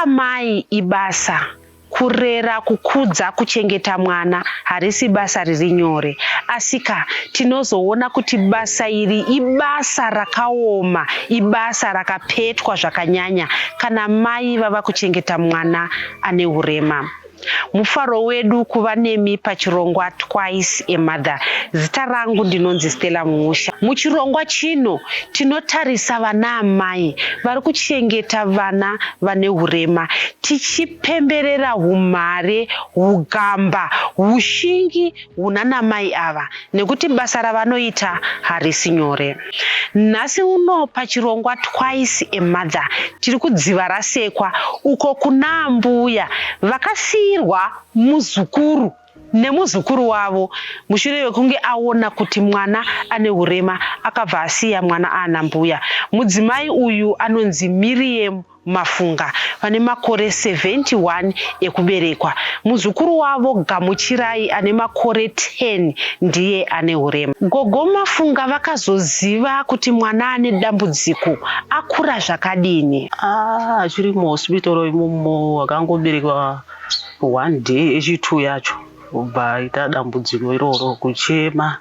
Kuva amai ibasa. Kurera, kukudza, kuchengeta mwana harisi basa riri nyore. Asika, tinozoona kuti basa iri ibasa rakaoma, ibasa rakapetwa zvakanyanya kana mai vava kuchengeta mwana ane urema. Mufaro wedu kuva nemi pachirongwa Twice a Mother. Zita rangu ndinonzi Stella Muusha. Muchirongwa chino tinotarisa vanaamai vari kuchengeta vana vane hurema tichipemberera humhare, hugamba, hushingi hunanamai ava nekuti basa ravanoita harisi nyore. Nhasi uno pachirongwa Twice a Mother tiri kuDzivarasekwa uko kuna ambuya vakasiirwa muzukuru nemuzukuru wavo mushure mekunge aona kuti mwana ane hurema akabva asiya mwana aana mbuya. Mudzimai uyu anonzi Miriam Mafunga vane makore 71 ekuberekwa. Muzukuru wavo Gamuchirai ane makore 10 ndiye ane hurema. Gogo Mafunga vakazoziva kuti mwana ane dambudziko akura zvakadini? Ah, achiri muhospital imomo akangoberekwa one day echi2 yacho obva aita dambudziko iroro kuchema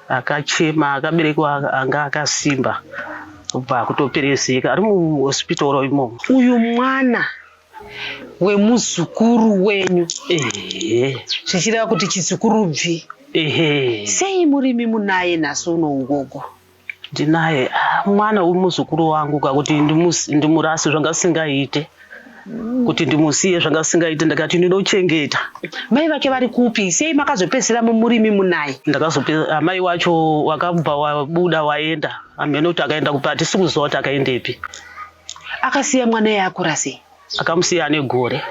akachema akaberekwa anga akasimba obva akutoperezeka ari muhospital imomo. Uyu mwana wemuzukuru wenyu Ehe. zvichireva kuti chizukurubvi. Ehe. Sei murimi munaye nhasi uno ugogo? Ndinaye ah, mwana wemuzukuru wangu kakuti ndimurase zvanga zvisingaite kuti ndimusiye zvanga zvisingaite ndakati ndinochengeta. Mai vake vari kupi? Sei makazopedzisira murimi munaye? Ndakazope amai wacho wakabva wabuda waenda hameno kuti akaenda kupi hatisi kuziva kuti akaendepi. Akasiya mwana iye akura sei? Akamusiya ane gore.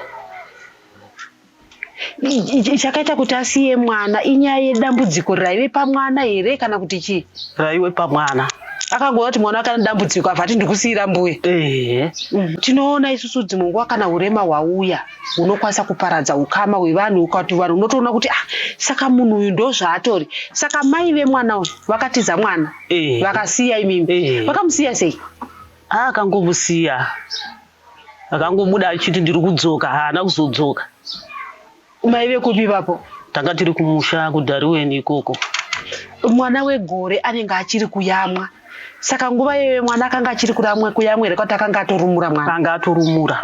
Chakaita kuti asiye mwana inyaya yedambudziko raive pamwana here kana kuti chii? Raive pamwana. Akangoona kuti mwana wake ane dambudziko abva ati ndikusiira mbuya. Ehe. Tinoona isusu dzimwe nguva kana urema hwauya hunokwanisa kuparadza ukama hwevanhu ukati vanhu unotoona kuti ah saka munhu uyu ndozvaatori. Saka mai vemwana uyu vakatiza mwana Ehe. vakasiya imimi. Ehe. Vakamusiya sei? Ah, akangomusiya. Akangobuda achiti ndiri kudzoka haana kuzodzoka. Maive kupi ipapo? Tanga tiri kumusha kuDhariweni ikoko. Mwana wegore anenge achiri kuyamwa. Saka nguva iyoyo mwana akanga achiri kuramwa kuyamwa here kwati akanga atorumura mwana? Anga atorumura.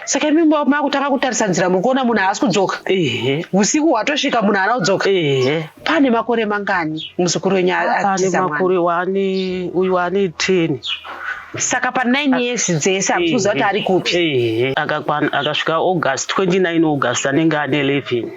Saka imi makutanga kutarisa nzira muri kuona munhu haasi kudzoka. Ehe. Usiku hwatosvika munhu haana kudzoka. Ehe. Pane makore mangani muzukuru wenyu Pane atiza mwana? makore wane uyu ane 10. Saka pa 9 years dzese hamusi kuziva kuti ari kupi. Ehe. Akakwana akasvika August 29 August anenge ane 11.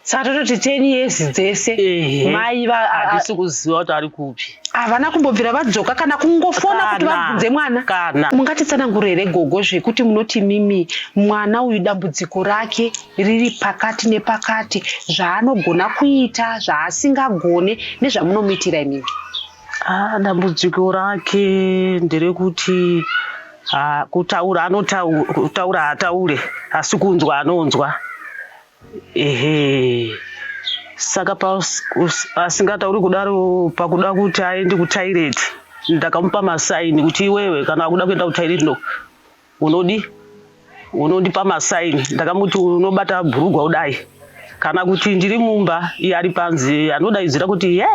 Saka tototi 10 years dzese Ehe. mai va Hatisi kuziva kuti ari kupi. havana kumbobvira vadzoka kana kungofona kuti Kana. vabvunze mwana. Kana. Mungatitsanangure here gogo zvekuti munoti mimi mwana uyu dambudziko rake riri pakati nepakati zvaanogona kuita zvaasingagone nezvamunomuitira imimi? Ah, dambudziko rake nderekuti ah, kutaura anotaura kutaura haataure asi kunzwa anonzwa. Ehe. Saka asingatauri kudaro pakuda kuti aende kutoilet ndakamupa masaini kuti iwewe kana wakuda kuenda kutoilet no unodi unondipa masaini ndakamuti unobata bhurugwa kudai kana kuti ndiri mumba iye ari panze anodaidzira kuti ye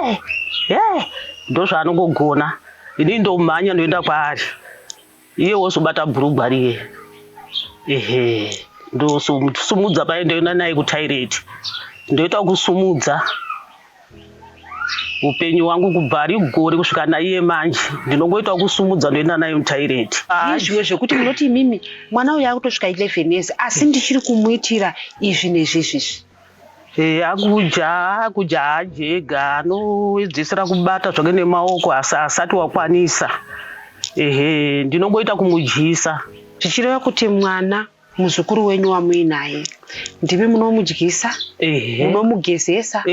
ye ndozvaanongogona ini ndomhanya ndoenda kwaari iye wozobata bhurugwa riye ehe ndosumudza paye ndoenda naye kutoilet ndoita kusumudza upenyu hwangu kubva ari gore kusvika naiye manje ndinongoita kusumudza ndoenda naye mutoilet. Zvimwe zvekuti munoti imimi mwana uyu akutosvika 11 years asi ndichiri kumuitira izvi nezvizvizvi. Akudya akudya haadye ega anowedzesera kubata zvake nemaoko asi asati wakwanisa ehe ndinongoita kumudyisa. Zvichireva kuti mwana muzukuru wenyu wamuinaye. Ndimi munomudyisa, munomugezesa.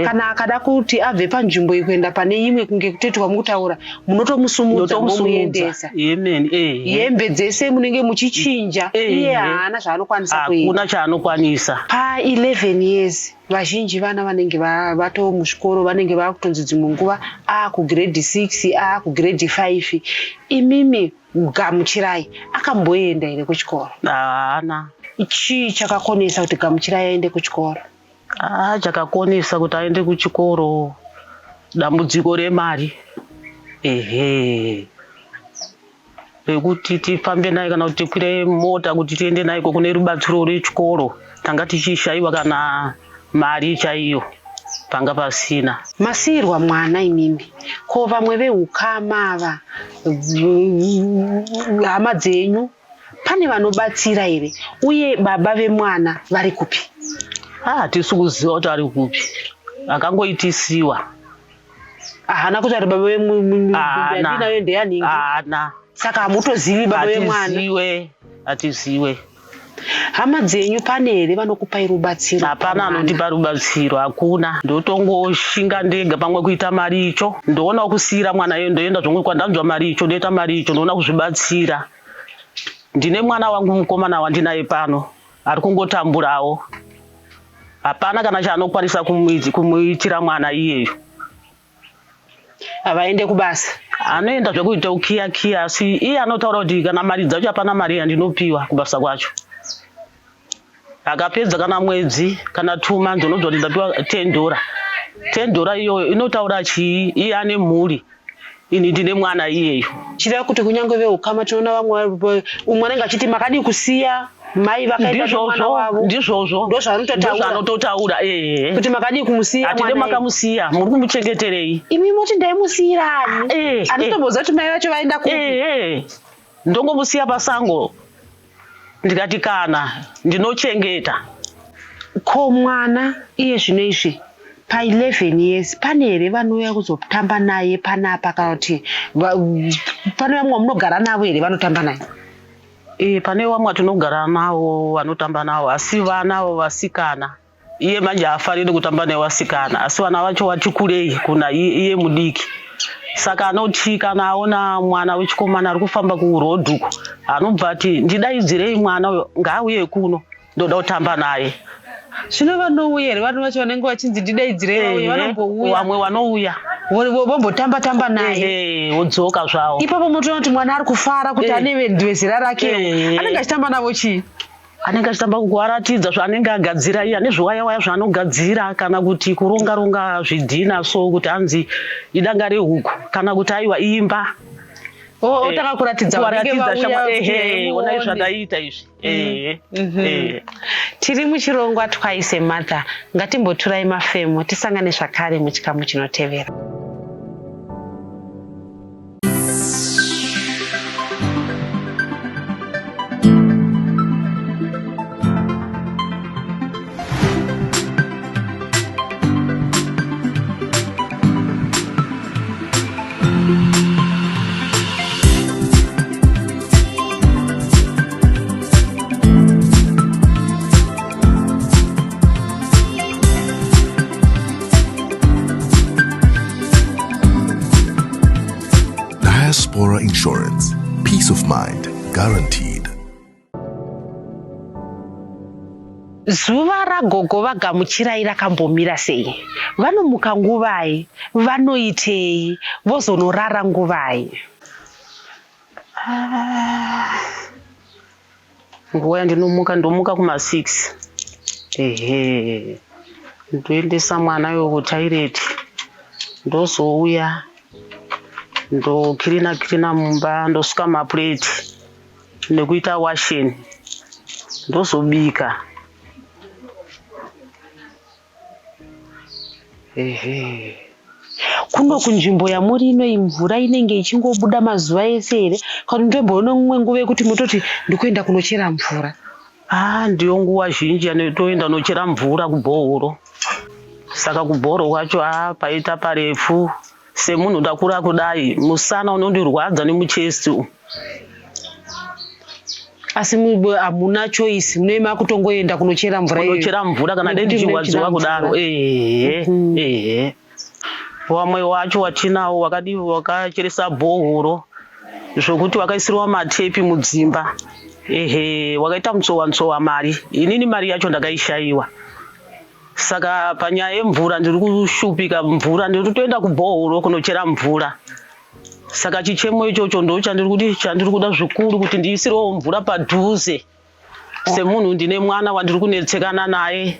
Kana akada kuti abve panzvimbo iyi kuenda pane imwe kunge kutoti kwamukutaura, munotomusumudza momuendesa. Hembe dzese munenge muchichinja, iye haana zvaanokwanisa kuita. Hakuna chaanokwanisa. Pa 11 years vazhinji vana vanenge vatoo muzvikoro vanenge vakutonzi dzimwe nguva akugrade 6 akugrade 5. Imimi Gamuchirai akamboenda here kuchikoro? Haana. Chii chakakonesa kuti Gamuchirai aende kuchikoro? Ah, chakakonesa kuti aende kuchikoro dambudziko remari. Ehe. Rekuti tifambe naye kana kuti tikwire mota kuti tiende naye kune rubatsiro rwechikoro tanga tichishaiwa kana mari chaiyo panga pasina. Masiirwa mwana imimi ko vamwe vehukama ava hama dzenyu pane vanobatsira here uye baba vemwana vari kupi? Ah, hatisi kuziva kuti ari kupi, akangoitisiwa. Haana kuti ari baba vemwana ndeyaningi. Haana. Saka hamutozivi baba vemwana? Hatiziwe, hatiziwe. Hama dzenyu pane here vanokupai rubatsiro? Hapana anondipa rubatsiro, hakuna. Ndotongoshinga ndega pamwe kuita maricho, ndoona kusiira mwana iye, ndoenda zvangu kwandanzwa maricho, ndoita maricho, ndoona kuzvibatsira. Ndine mwana wangu mukomana wandinaye pano ari kungotamburawo, hapana kana chaanokwanisa kumuitira mwana iyeyu. Havaende kubasa. Anoenda zvekuita kukiya kiya asi iye anotaura kuti kana mari dzacho hapana mari yandinopiwa kubasa kwacho. Akapedza kana mwedzi kana 2 months unonzwa kuti ndapiwa 10 dollar. 10 dollar iyoyo inotaura chii? Iye ane mhuri, ini ndine mwana iyeyo. Chireva kuti kunyange veukama tinoona vamwe umwe anenge achiti makadii kusiya mai vakaenda nemwana wavo. Ndizvozvo. Ndozvaanototaura. Ndozvaanototaura ehe. Kuti makadii kumusiya Hatide mwana. makamusiya, muri kumuchengeterei? Imi moti ndaimusiyira ani? Handitomboziva kuti mai vacho vaenda kupi. Ndongomusiya pasango ndikati kana ndinochengeta. Ko mwana iye zvino izvi pa 11 years pane here vanouya kuzotamba naye panapa kana kuti pane vamwe vamunogara navo here vanotamba naye? Pane vamwe vatinogara navo vanotamba navo asi vana avo vasikana. Iye manje haafariri kutamba nevasikana asi vana vacho vati kurei kuna iye mudiki. Saka anoti kana aona mwana wechikomana ari kufamba kuroad uko anobva ati ndidaidzirei mwana uyo ngaauye kuno ndoda kutamba naye. Zvino vanouya here vana vacho vanenge vachinzi ndidaidzirei vauye vanombouya? Vamwe vanouya. Vombotamba tamba naye. Wodzoka zvavo. Ipapo munotoona kuti mwana ari kufara kuti ane vezera rake. Anenge achitamba navo chii? Anenge achitamba kuvaratidza zvaanenge agadzira iye ane zviwaya waya zvaanogadzira kana kuti kuronga ronga zvidhina so kuti anzi idanga rehuku kana kuti aiwa imba. Otanga kuratidza vanenge vauya ehe, onai zvandaita izvi. Tiri muchirongwa Twice a Mother, ngatimboturai mafemo tisangane zvakare muchikamu chinotevera. Diaspora Insurance. Peace of mind guaranteed. Zuva ragogo vagamuchirai rakambomira sei? Vanomuka nguvai? Vanoitei? Vozonorara nguvai? Nguva yandinomuka ndomuka kuma 6 ehe ndoendesa mwana uyo kutoilet ndozouya ndokirina kirina mumba ndosuka mapureti nekuita washeni ndozobika ehe. Kuno kunzvimbo yamuri ino iyi mvura inenge ichingobuda mazuva ese here kana kuti ndomboona imwe nguva yekuti mototi ndikuenda kunochera mvura? Ah, ndiyo nguva zhinji yanotoenda nochera mvura kubhohoro. Saka kubhohoro kwacho ah, paita parefu. Semunhu ndakura kudai, musana unondirwadza nemuchest umu. Asi hamuna choice, munenge makutongoenda kunochera mvura iyoyo. Kunochera mvura kana dai Nekuti munenge ndichirwadziwa muchida kudaro. mvura. Ehe, ehe. Vamwe wacho watinawo wakadi wakacheresa bhohoro zvokuti wakaisirwa matepi mudzimba. Ehe, wakaita mutsowa mutsowa mari. Inini mari yacho ndakaishayiwa. Saka panyaya yemvura ndiri kushupika mvura, ndiri kutoenda kubhohoro kunochera mvura. Saka chichemo ichocho ndo chandiri kuti chandiri kuda zvikuru kuti ndiisirewo mvura padhuze. Semunhu ndine mwana wandiri kunetsekana naye.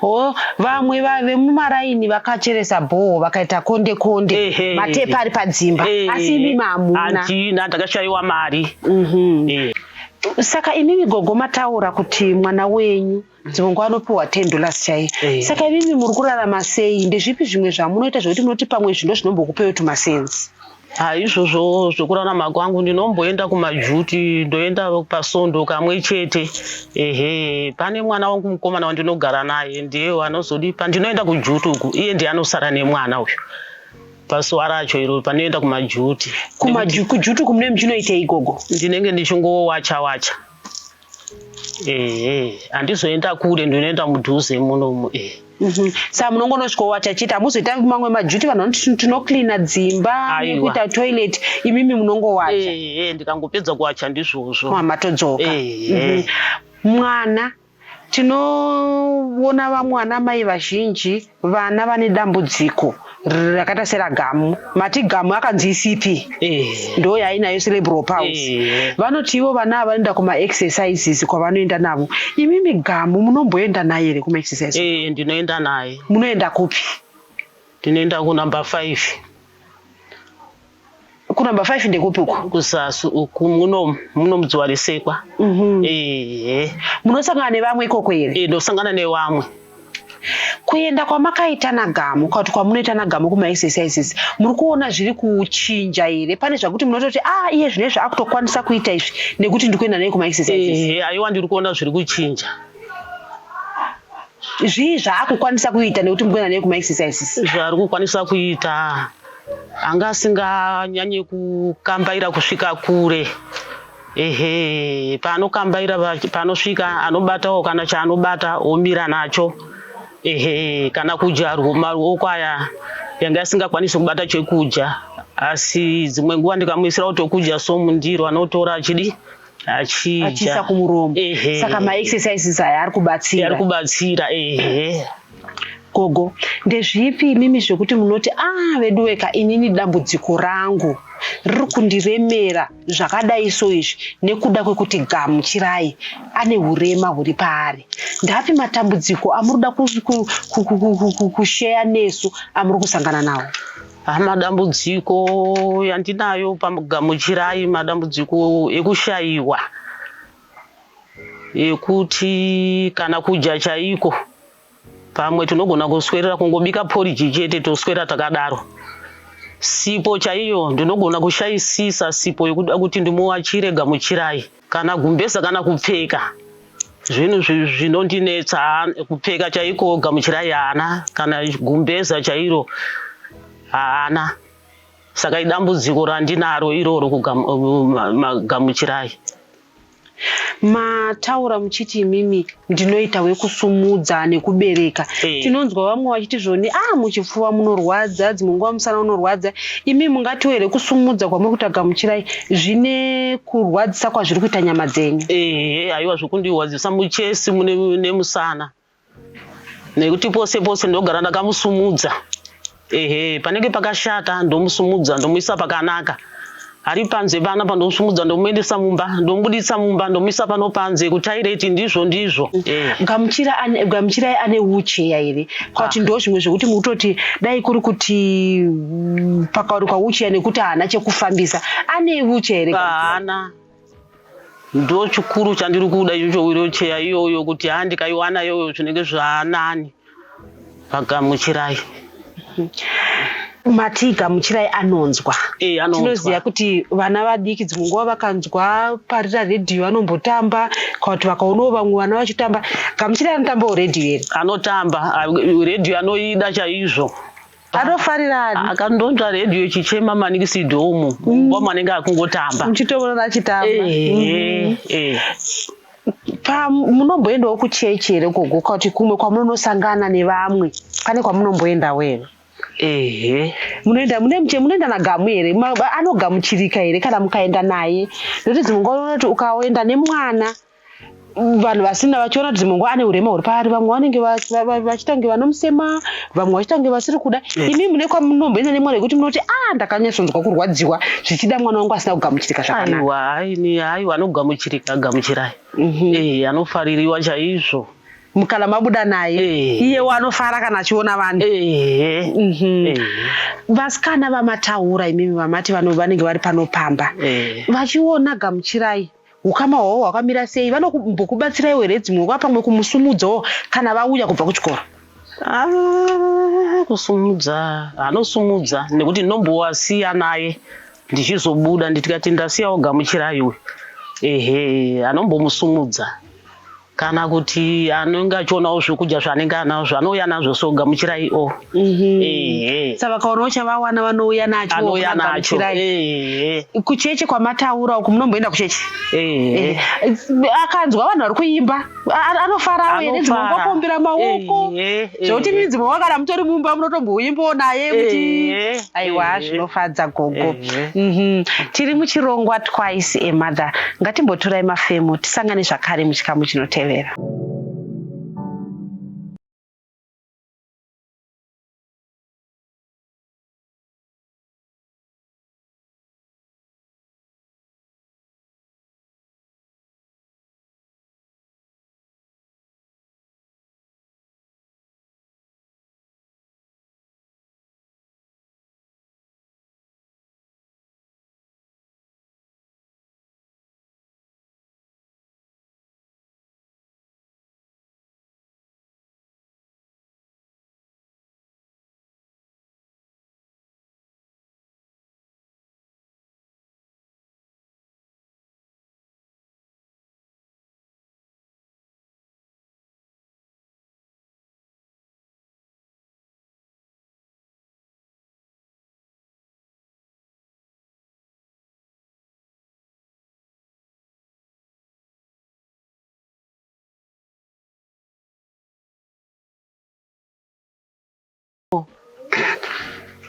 Ho, vamwe vemumaraini vakacheresa bhoho vakaita konde konde, Ehe. matepi ari padzimba, Ehe. asi imi hamuna. Handina, ndakashayiwa mari. Saka imimi gogo mataura kuti mwana wenyu dzimwe nguva anopiwa $10 chaiyo. Saka imimi muri kurarama sei? Ndezvipi zvimwe zvamunoita zvekuti munoti pamwe izvi ndozvinombokupewo tumasenzi? Ha, izvozvo zvekurarama kwangu ndinomboenda kumajuti, ndoenda pasondo kamwe chete. Ehe, pane mwana wangu mukomana wandinogara naye, ndiye anozodi pandinoenda kujuti uku, iye ndiye anosara nemwana uyu pazuva racho iro pandinoenda kumajuti. Kujuti uku munenge muchinoitei gogo? Ndinenge ndichingowacha wacha. Ehe, handizoenda kure, ndinoenda mudhuze munomu. Saka munongonosvikowacha chete, hamuzoita mamwe majuti vanhu vanoti tinocleana dzimba Aiwa. nekuita toilet, imimi munongowacha. Ehe, ndikangopedza kuwacha ndizvozvo. Matodzoka. Ehe. Mwana, tinoona vamwe ana mai vazhinji vana vane dambudziko rakaita seragamu. Mati gamu akanzi ICP. Ndo yainayo cerebral palsy. Vanoti ivo vana ava vanoenda kuma-exercises kwavanoenda navo. Imimi gamu munomboenda naye here kuma-exercises? Ndinoenda naye. Munoenda kupi? Ndinoenda kunumber 5. Kunumber 5 ndekupi uku? Kusasu uku muno muno mudziwa resekwa. Ehe. Munosangana nevamwe ikoko here? Ndosangana nevamwe. Kuenda kwamakaita nagamu, kana kuti kwamunoita nagamu kuma-exercises, muri kuona zviri kuchinja here? Pane zvakuti munototi, ah, iye zvinezvi akutokwanisa kuita izvi nekuti ndiri kuenda naye kuma-exercises? Ehe, aiwa, ndiri kuona zviri kuchinja. Zvii zvaakukwanisa kuita nekuti muri kuenda naye kuma-exercises? Zvaari kukwanisa kuita, anga asinganyanyi kukambaira kusvika kure. Ehe, paanokambaira panosvika anobatawo kana chaanobata omira nacho. Ehe, kana kudya maoko aya yanga asingakwanisi kubata chekudya, asi dzimwe nguva ndikamuisira kuti kudya so mundiro anotora achidi achidya, achiisa kumuromo. Ehe. Saka maexercises aya ari kubatsira. Ari kubatsira, ehe. Gogo, ndezvipi imimi zvekuti munoti, ah, veduweka, inini dambudziko rangu riri kundiremera zvakadai so izvi nekuda kwekuti Gamuchirai ane urema huri paari? Ndapi matambudziko amuri kuda kusheya nesu amuri kusangana nawo? Madambudziko yandinayo paGamuchirai madambudziko ekushayiwa, ekuti kana kudya chaiko pamwe tinogona kuswerera kungobika poriji chete, toswera takadaro. Sipo chaiyo ndinogona kushayisisa sipo yekuda kuti ndimuwachire Gamuchirai, kana gumbeza, kana kupfeka zvinhu zvinondinetsa. Kupfeka chaiko Gamuchirai haana, kana gumbeza chairo haana. Saka idambudziko randinaro iroro kuGamuchirai. Mataura muchiti imimi ndinoita wekusumudza nekubereka. Tinonzwa vamwe vachiti zvoni, ah, muchipfuva munorwadza, dzimwe nguva musana unorwadza. Imi mungatiwo here kusumudza kwamuri kuita Gamuchirai zvine kurwadzisa kwazviri kuita nyama dzenyu? Ehe, aiwa, zvokundirwadzisa muchesi mune nemusana, nekuti pose pose ndogara ndakamusumudza. Ehe, panenge pakashata ndomusumudza ndomuisa pakanaka. Ari panze pana pandomusumudza ndomuendesa mumba, ndomubuditsa mumba ndomuisa pano panze kutaireti, ndizvo ndizvo. Gamuchirai ane wheelchair here? Kwati ndo zvimwe zvekuti mutoti dai kuri kuti pakawanikwa wheelchair nekuti haana chekufambisa. Ane wheelchair here? Haana. Ndo chikuru chandiri kuda ichocho, wheelchair iyoyo, kuti ha ndikaiwana iyoyo zvinenge zvaanani paGamuchirai. Mati Gamuchirai anonzwa. Anonzwa. Tinoziva kuti vana vadiki dzimwe nguva vakanzwa parira redhiyo vanombotamba, kana kuti vakaonawo vamwe vana vachitamba. Gamuchirai anotambawo redhiyo here? Anotamba redhiyo, anoida chaizvo. Anofarira ani? Akandonzwa redhiyo ichichema maningi sidhomu mumba manenge akungotamba. Muchitoona achitamba. Ehe, eh. Pa munomboendawo kuchechi here gogo kuti kumwe kwamunonosangana nevamwe pane kwamunomboendawo here? Ehe. Munoenda mune muche munoenda naGamu here? Anogamuchirika here kana mukaenda naye? Nekuti dzimwe nguva unoona kuti ukaenda nemwana vanhu vasina vachiona kuti dzimwe nguva ane urema huri paari vamwe vanenge vachiita kunge vanomusema vamwe vachiita kunge vasiri kuda. Imi mune kwamunomboenda nemwana yekuti munoti a ndakanyatsonzwa kurwadziwa zvichida mwana wangu asina kugamuchirika zvakanaka. Aiwa, ini aiwa anogamuchirika gamuchirai. Eh, anofaririwa chaizvo. Kana mabuda naye iyewo anofara kana achiona vanhu. Ehe. Ehe. Vasikana vamataura imimi vamati vanenge vari pano pamba vachiona Gamuchirai ukama hwavo hwakamira sei vanombokubatsiraiwo here dzimwe nguva pamwe kumusumudzawo kana vauya kubva kuchikoro? Ah, kusumudza anosumudza nekuti ndinombowasiya naye ndichizobuda nditikati ndasiyawo Gamuchirai uyu ehe anombomusumudza kana kuti anenge achionawo zvekudya zvaanenge anazvo anouya nazvo so Gamuchirai o. Ehe. Saka vakaonawo chavawana vanouya nacho anouya kuna nacho. Gamuchirai. Ehe. Kuchechi kwamataura uku munomboenda kuchechi? Ehe. Akanzwa vanhu vari kuimba anofarawo here? Dzimwe nguva Anofara. kuombera maoko Ehe, zvekuti ehe. mimi dzimwe nguva kana mutori mumba munotomboimbawo naye muchi Ehe, aiwa ehe. zvinofadza gogo. Ehe. Tiri muchirongwa Twice a Mother. Ngatimbotorai mafemo tisangane zvakare muchikamu chinotevera.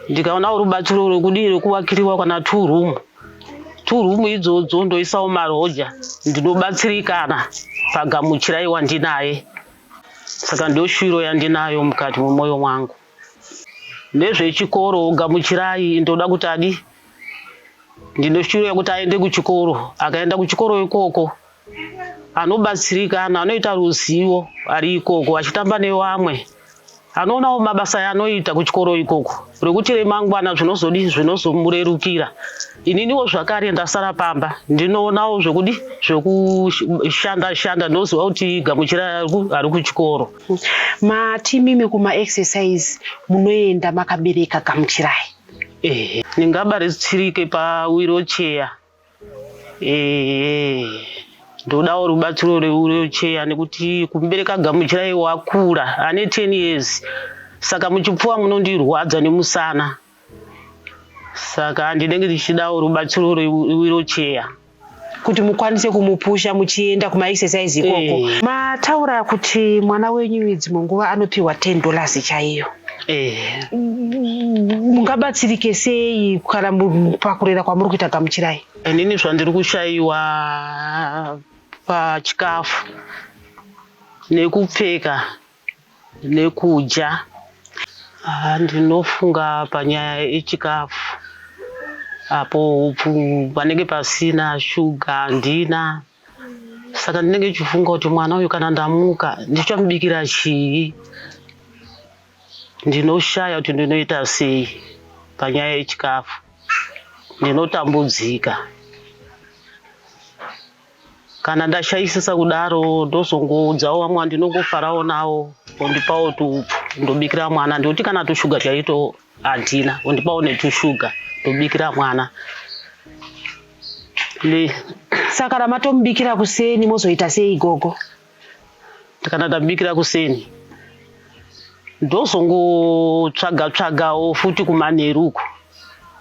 Ndikaona rubatsiro rwekudii rwekuvakiriwa kana 2 room 2 room idzodzo ndoisawo maroja ndinobatsirikana pagamuchirai wandinaye saka ndoshwiro yandinayo mukati memwoyo mwangu. Nezvechikoro gamuchirai ndoda kuti adi ndine shwiro yekuti aende kuchikoro akaenda kuchikoro ikoko anobatsirikana anoita ruzivo ari ikoko achitamba nevamwe anoonawo mabasa yaanoita kuchikoro ikoko rekuti remangwana zvinozodi zvinozomurerukira. Ininiwo zvakare ndasara pamba ndinoonawo zvekudi zvekushanda shanda ndinoziva kuti gamuchira ari kuchikoro. Mati mimi kuma exercise munoenda makabereka Gamuchirai? Ehe, ndingabatsirike pawheelchair. Ehe, ndodawo rubatsiro rewheelchair nekuti kumubereka Gamuchirai wakura ane 10 years saka muchipfuva munondirwadza nemusana saka ndinenge ndichidawo rubatsiro rewheelchair. Kuti mukwanise kumupusha muchienda kumaexercise ikoko. Mataura kuti mwana wenyu dzimwe nguva anopiwa 10 dollars chaiyo. Mungabatsirike sei kana pakurera kwamuri kuita Gamuchirai? Inini zvandiri kushaiwa pachikafu nekupfeka nekudya. Ndinofunga panyaya yechikafu apo upfu panenge pasina, shuga handina. Saka ndinenge ndichifunga kuti mwana uyu kana ndamuka ndichamubikira chii. Ndinoshaya kuti ndinoita sei panyaya yechikafu. Ndinotambudzika. Kana ndashaisisa kudaro ndozongoudzawo vamwe vandinongofarawo navo vondipawo tuupfu ndobikira mwana ndikuti kana tushuga chaito handina vondipawo netushuga ndobikira mwana. Saka kana matomubikira kuseni mozoita sei gogo? Kana ndamubikira kuseni Ndozongotsvaga tsvagawo futi kumanheru uku,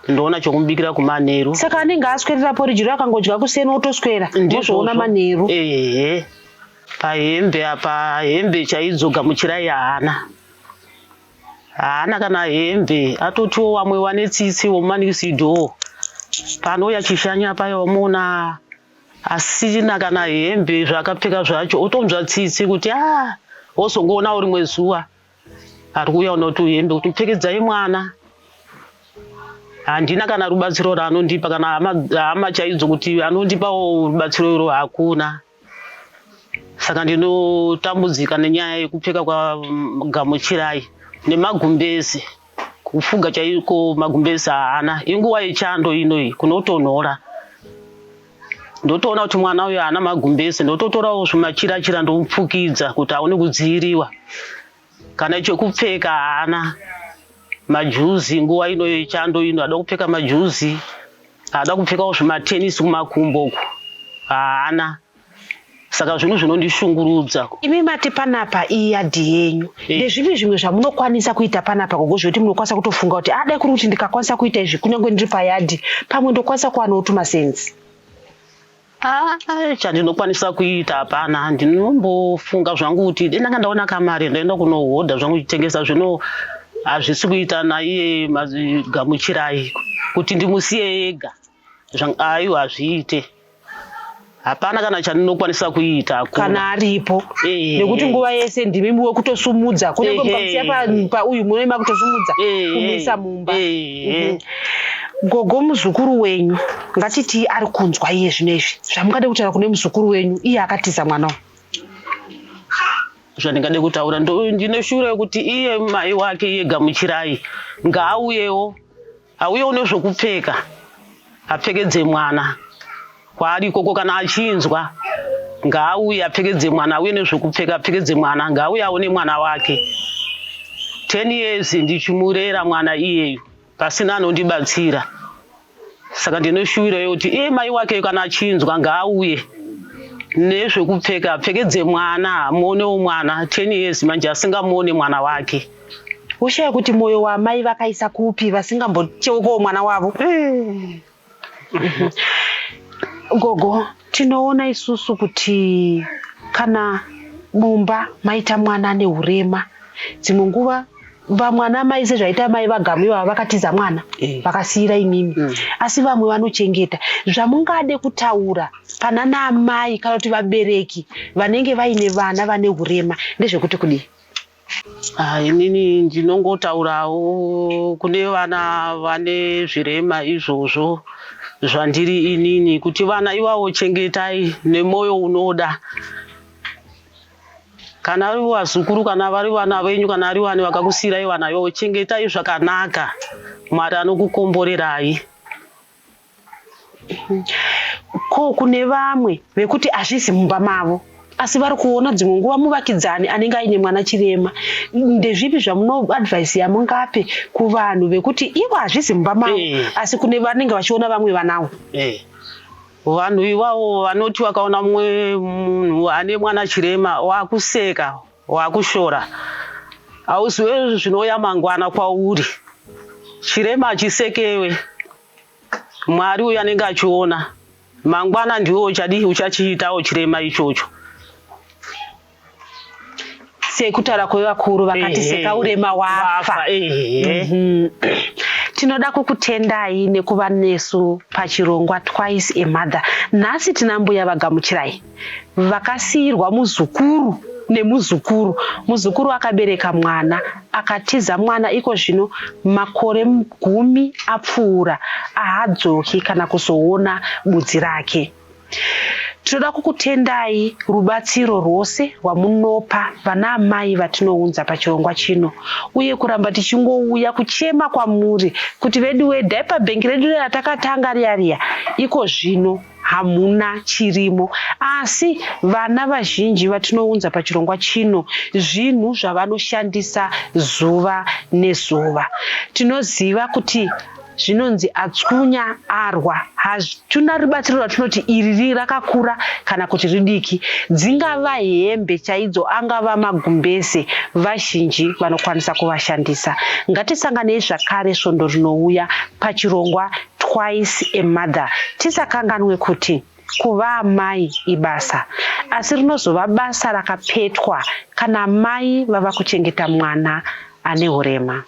ndoona chokumubikira kumanheru. Saka anenge aswerera poriji ro akangodya kuseni otoswera mozoona manheru. Ehe, pahembe apa, hembe chaidzo Gamuchirai haana, haana kana hembe. Atotiwo vamwe vane tsitsi vomumanikisidowo panouya chishanya paya vamuona asina kana hembe, zvaakapfeka zvacho, otonzwa tsitsi kuti a wozongoonawo rimwe zuva ari kuuya unoti hembe kuti pfekedzai mwana. Handina kana rubatsiro raanondipa, kana hama, hama chaidzo kuti anondipawo rubatsiro iro hakuna. Saka ndinotambudzika nenyaya yekupfeka kwaGamuchirai nemagumbezi, kufuga chaiko magumbezi haana. Inguva yechando ino iyi, kunotonhora. Ndotoona kuti mwana uyu haana magumbezi, ndototorawo zvimachira-chira ndomupfukidza kuti aone kudziiriwa. Kana chekupfeka haana, majuzi. Nguva ino yechando ino ada kupfeka majuzi, ada kupfekawo zvimatenisi kumakumbo uku, haana. Saka zvinhu zvinondishungurudza. Imi mati panapa iyadhi yenyu. Ndezvipi zvimwe zvamunokwanisa kuita panapa, gogo, zvekuti munokwanisa kutofunga kuti adai kuri kuti ndikakwanisa kuita izvi kunyange ndiri payadhi, pamwe ndokwanisa kuwanawo tumasenzi? Ah, chandinokwanisa kuita hapana. Ndinombofunga zvangu kuti dai ndanga ndaona kamari ndaenda kunohodha zvangu chitengesa. Zvino hazvisi kuita naiye Gamuchirai, kuti ndimusiye ega. Aiwa, hazviite. Hapana kana chandinokwanisa kuita, hakuna. Kana aripo, nekuti nguva yese ndimi wekutosumudza, kunyange mukamusiya pauyu munoima kutosumudza kumuisa mumba. Gogo, muzukuru wenyu ngatiti ari kunzwa iye zvino izvi, zvamungade kutaura kune muzukuru wenyu iye akatiza mwana uyu? Zvandingade kutaura, ndine shuro yekuti iye mai wake, iye Gamuchirai, ngaauyewo, auyewo nezvokupfeka apfekedze mwana kwaari ikoko. Kana achinzwa, ngaauye apfekedze mwana, auye nezvokupfeka apfekedze mwana, ngaauye aone mwana wake. 10 years ndichimurera mwana iyeyu pasina anondibatsira. Saka ndinoshuvira kuti iye mai wake kana achinzwa, ngaauye nezvekupfeka apfekedze mwana, amuonewo mwana. 10 years manje asingamuone mwana wake. Woshaya kuti mwoyo wamai vakaisa kupi, vasingambocheukawo mwana wavo. Gogo, tinoona isusu kuti kana mumba maita mwana ane urema, dzimwe nguva vamwana mai, sezvaita mai vaGamu ivava vakatiza mwana, vakasiyira imimi, asi vamwe vanochengeta. Zvamungade kutaura pana naamai kana kuti vabereki vanenge vaine vana vane urema ndezvekuti kudii? Ah, inini ndinongotaurawo kune vana vane zvirema izvozvo zvandiri inini, kuti vana ivavo chengetai nemwoyo unoda. Kana ari vazukuru, kana vari vana venyu, kana ari vani vakakusiyirai vana ivavo, chengetai zvakanaka. Mwari anokukomborerai. Ko kune vamwe vekuti hazvisi mumba mavo, asi vari kuona dzimwe nguva muvakidzani anenge aine mwana chirema, ndezvipi zvamunoadvise yamungape kuvanhu vekuti ivo hazvisi mumba mavo, asi kune vanenge vachiona vamwe vanawo? Vanhu ivavo vanoti vakaona mumwe munhu ane mwana chirema, wakuseka, wakushora. Hauziwe zvinouya mangwana kwauri. Chirema hachisekewe. Mwari uyu anenge achiona. Mangwana ndiwe uchadi uchachiitawo chirema ichocho. Sekutaura kwevakuru vakati, "Seka urema wafa." Tinoda kukutendai nekuva nesu pachirongwa Twice a Mother. Nhasi tina mbuya vaGamuchirai vakasiyirwa muzukuru nemuzukuru. Muzukuru akabereka mwana, akatiza mwana. Iko zvino makore 10 apfuura, ahadzoki kana kuzoona budzi rake. Tinoda kukutendai rubatsiro rwose rwamunopa vana amai vatinounza pachirongwa chino, uye kuramba tichingouya kuchema kwamuri kuti vedu wediaper bank redu ratakatanga riya riya, iko zvino hamuna chirimo. Asi vana vazhinji vatinounza pachirongwa chino zvinhu zvavanoshandisa zuva nezuva. Tinoziva kuti Zvinonzi atswunya arwa. Hatuna rubatsiro rwatinoti iri rakakura kana kuti ridiki. Dzingava hembe chaidzo, angava magumbeze, vazhinji vanokwanisa kuvashandisa. Ngatisanganei zvakare svondo rinouya pachirongwa Twice a Mother. Tisakanganwe kuti kuva amai ibasa, asi rinozova basa rakapetwa kana mai vava kuchengeta mwana ane hurema.